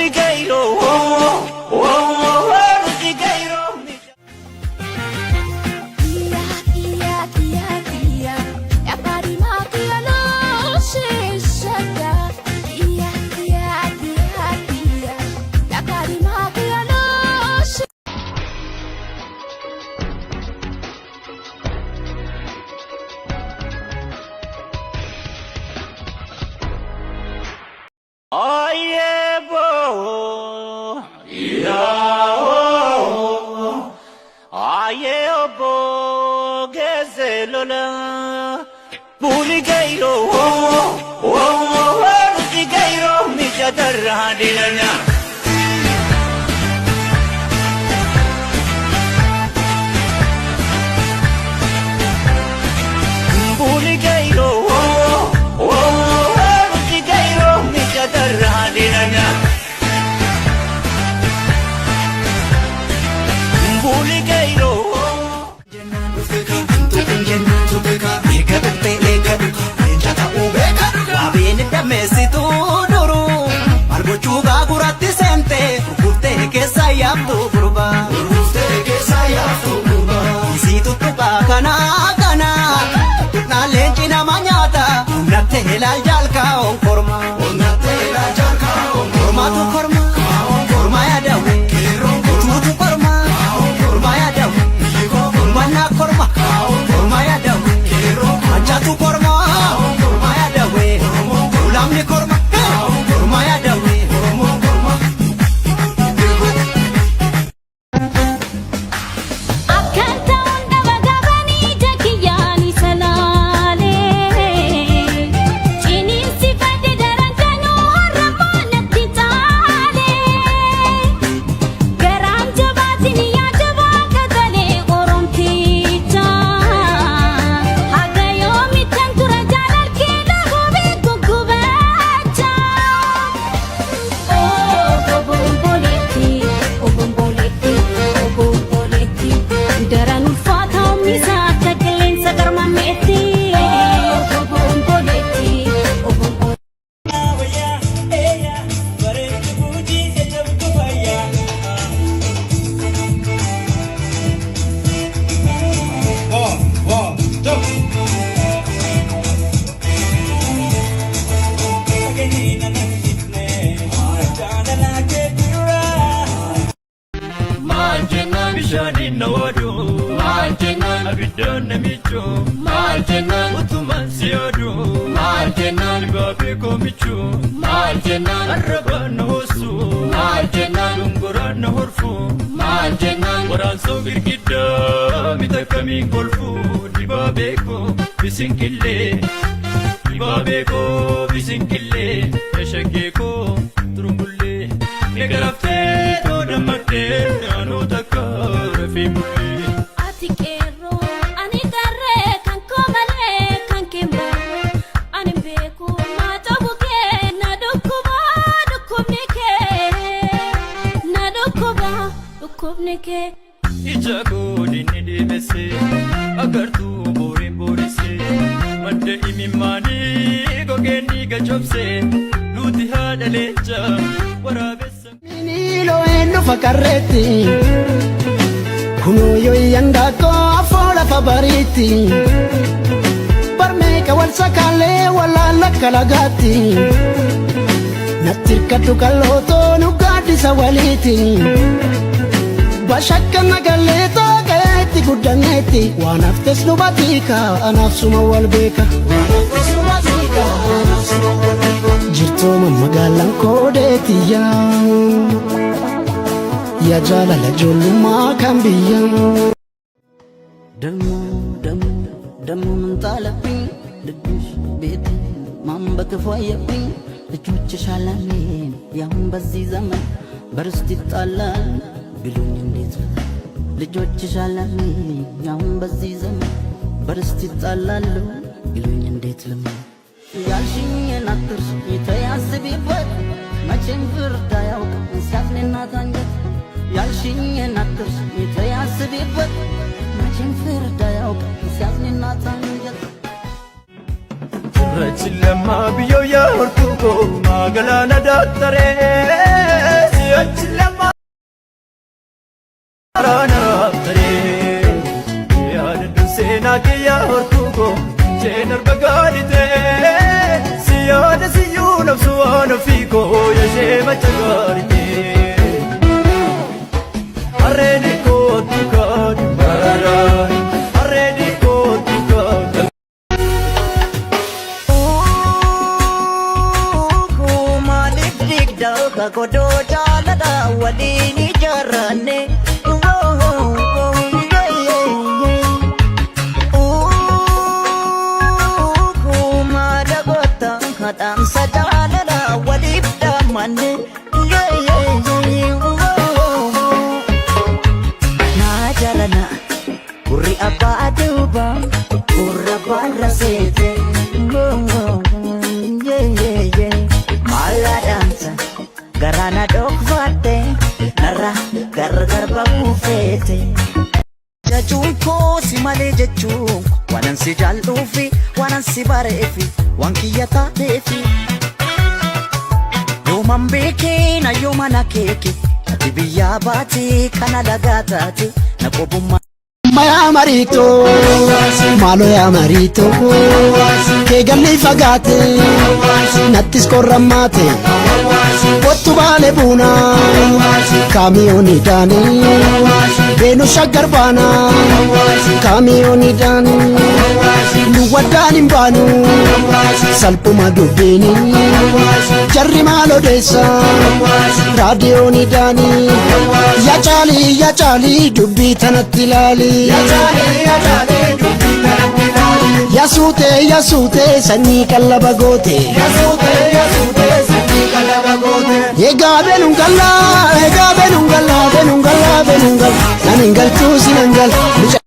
Buligeiro, Buligeiro. Aye bo, ya oh, aye bo, gezelola. Buligeiro, Buligeiro, mi chatarra dilana. Buligeiro, Buligeiro, mi chatarra dilana. Buligeiro. Waabeen dameessituu duruu maal gochuu gaaguratti seente gurguftee keessa yaaftu gurba. Isii tuttuqaa kanaa kanaa tuttuqnaan leenci nama nyaata humnattee ilaal jaalkaa onkorma. Kormaatu korma korma yaadawe tuutu korma korma yaadawe kormannaa korma korma yaadawe mancaatu korma korma yaadawe ulamni korma korma yaadawe. Akkan ta'uun dhaba gabanii jakiyyaani salaalee. Ciniinsifadhe daran kanuu har'a natti taalee. Garaan jabaatiin yaa jabaa katalee oromticha. Haga yoomittan tura jaalalkee dhaabee guggubacha. Obomboleetti, obomboleetti, obomboleetti. Daran ulfaata humnisaa akka qilleensa garmaameetti. Obomboleetti, obomboleetti. One, one, two. Maal jennaan bishaaniin na oolu, maal jennaan abiddaan na miicu, maal jennaan utumaan si oolu, maal jennaan dibaabee koo michu, maal jennaan arrabaan na hoosu, maal jennaan dungoraan na horfu, maal jennaan waraansoo girgiddaa mita kamiin kolfu, dibaabee koo bisinkillee, dibaabee koo bisinkillee, eshaggee koo turumbullee, meeqaraftee too dammaqtee anuu takka rafii bullee. Ati qeerroo ani qarree kan koo malee kan kee malee ani beeku maa cabu kee na dhukkuba dhukkubni kee na dhukkuba dhukkubni kee. Ija koodinni deemesse agartuu booriin boorisse madda imimmaanii gogeenni gachobse nuti haadha leenca waraabessa. Minilo eenyu fakkarreetti kunoo yoo yandaakkoo afoo lafa bariitti barmeeqa wal sakaalee walaala kalagaatti natti hirkadhu kallootoo nu gaaddisa waliiti bashakka nagallee tooqeetti guddanneetti waan haftes nu batiika anaaf suma wal beeka. Jirtooma magaalaan koodeetiyya yaa jaalala ijoollummaa kan biyya. ደሞ ደሞ ደሞ ምን ጣለብኝ ልብሽ ቤት ማን በክፉ አየብኝ ልጆችሽ አላሜን ያሁን በዚህ ዘመን በርስት ይጣላል ቢሉኝ እንዴት ልበል ልጆችሽ አላሜን ያሁን በዚህ ዘመን በርስት ይጣላሉ ቢሉኝ እንዴት ልመን ያልሽኝን አትርሽ የተያስቢበት መቼም ፍርድ አያውቅም ሲያዝን እናት አንጀት ያልሽኝን አትርሽ የተያስቢበት መቼም ፍርድ አያውቅም ሲያዝን እናት አንጀት። Cirrachi lammaa biyyoo yaa hortuu koo maa galaana daaktaree. Isheen arba gaadite si yaada siyyuu nafsu waan ofii koo yashee macha gaadite. Harreeni kootu kaadhi mararaa harreeni kootu kaadhi. Maaliif digda godoo jaalala waliin ijaarranne? Maala goota dhaamsa jaalala waliif dhaammanne? Naa jaalana gurri abbaa duuba gurra barra seete. Maala dhaamsa garaana dhokfatte narra gargar ba'uu feete. Jajuun koo si malee jechuun waanan si jaalluufi waanan si bareefi waan kiyya taateefi. Yooman beekee na yooman akeeke ati biyyaa baate kana lagaa taate na qobummaa. Yaa mariito, maaloo yaa mariito, kee galli fagaate, nattis qorrammaate, kottu baale buuna, kaamiyoonii daanii, beenu shaggar baana, kaamiyoonii daanii, nu waddaan hin baanu, salphuma dubbiini, jarri maal odeessa, raadiyoonii daanii, yaa caalii yaa caalii dubbii tanatti ilaali. Yasuute yasuute sanyii qallaba goote. Egaa beenuun galla egaa beenuun galla beenuun galla beenuun galla nan hin galchuu si nan galla.